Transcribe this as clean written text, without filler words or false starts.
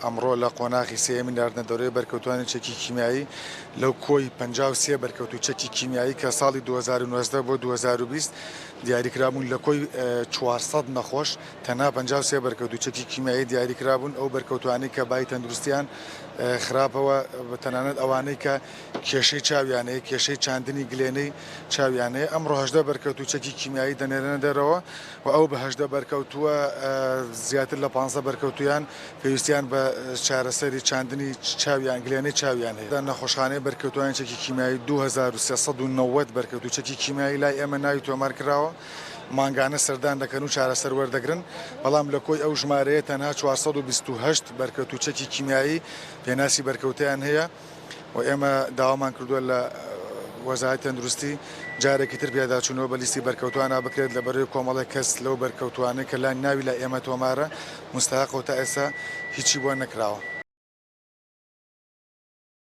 ئەمڕۆ لە قۆناغی سێیەمی ناردنە دەرەوەی بەرکەوتوانی چەکی کیمیایی لەو کۆی 53 بەرکەوتوو چەکی کیمیایی کە ساڵی 2019 بۆ 2020 دیاریکرابوون لە کۆی 400 نەخۆش تەنها 53 بەرکەوتوو چەکی کیمیایی دیاریکرابوون. ئەو بەرکەوتوانەی کە بای تەندروستیان خراپەوە تەنانەت ئەوانەی کە کێشەی چاویان هەیە، کێشەی چاندنی گلێنەی چاویان هەیە، ئەمڕۆ 18 بەرکەوتوو چەکی کیمیایی دەنێرنە دەرەوە و ئەو بە 18 بەرکەوتووە زیاتر لە 15 بەرکەوتوویان پێویستیان بە چارەسەری چاندنی چاویان گلێنەی چاویان هەیە. نەخۆشخانەی بەرکەوتووانی چەکی کیمیایی 2390 بەرکەوتوو چەکی کیمیایی لای ئێمە ناوی تۆمار کراوە، مانگانە سەردان دەکەن و چارەسەر وەردەگرن، بەڵام لە کۆی ئەو ژمارەیە تەنها 428 بەرکەوتوو چەکی کیمیایی پێناسی بەرکەوتەیان هەیە و ئێمە داوامان کردووە لە وەزارەتی تەندروستی جارێکی تر پێداچوونەوە بە لیستی بەرکەوتوانە بکرێت لە بەرەوەی کۆمەڵێک کەس لەو بەرکەوتوانەی کە لای ناوی لای ئێمە تۆمارە مستەحەقە و تا ئێستا هیچی بۆ نەکراوە.